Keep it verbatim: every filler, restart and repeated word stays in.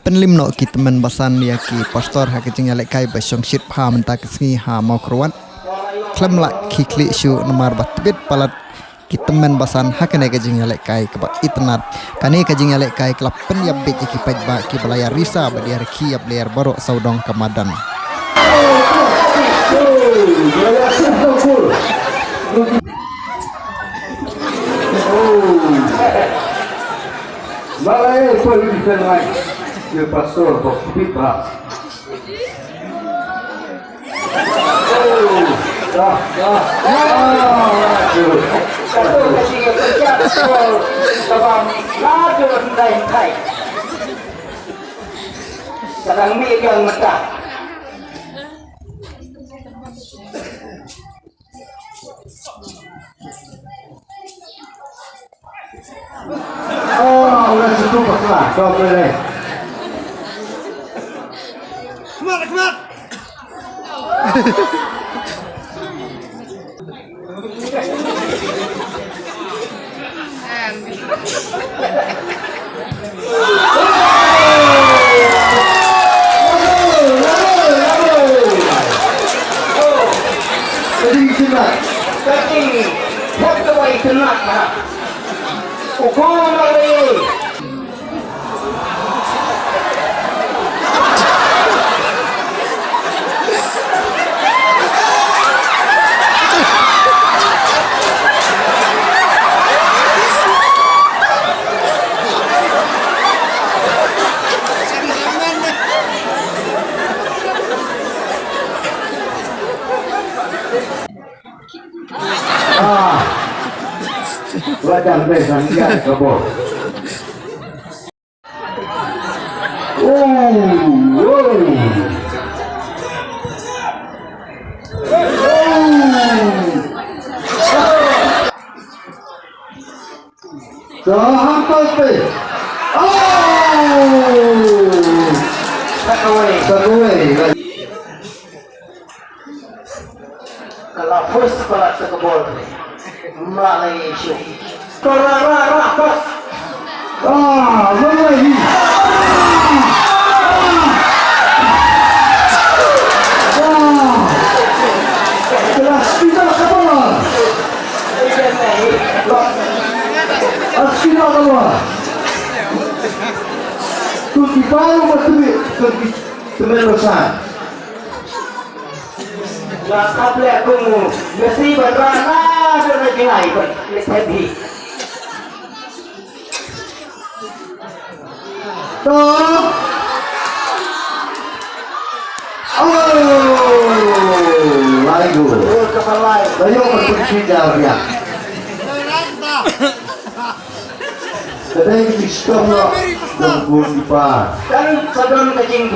pynlip noh ki tymmen basan ïa ki pastor ha ka jingïalehkai ba shongshit bha mynta ka sngi ha Mawkyrwat. Khlem lah khie khlieh shuh namar ba tbit palat ki tymmen basan ha kane ka jingïalehkai kaba itynnad. Kane ka jingïalehkai ka la pynïap bieit ïa ki paidbah kiba la ïarisa bad ïarakhe ïa ki lyer baroh sawdong ka madan. Balei pun kan lai ke pastor bok bit ba. Oh, dah, dah. Ah, aduh. Satu kali ke kerja, betul. Sebab laju rendai kai. Sedang mi yang mentah. Oh, udah cukup, Pak. Stop dulu deh. Kemat, kemat. Ah. Wadang deh sang dia kabo. Oh, oh. Oh. Dah hampa pe. Oh. Sakawai. Sakawai. Ka la first palat ka bol. Mla la issue. Ka ra ra ra pas. Ah, mla hi. Ah. Ka la spina ka bol. Spina ka bol. Tu ki baru betul tu ki temen rosan. Nga kap leh kum u Messi ban rah na dang na jingai ban leh heavy. To. Oh, lai gol. Gol ka palai. Bayo ka kunci jauh dia. Ka dei ka jingstop noh jong u goalkeeper. Kan sa don ka jing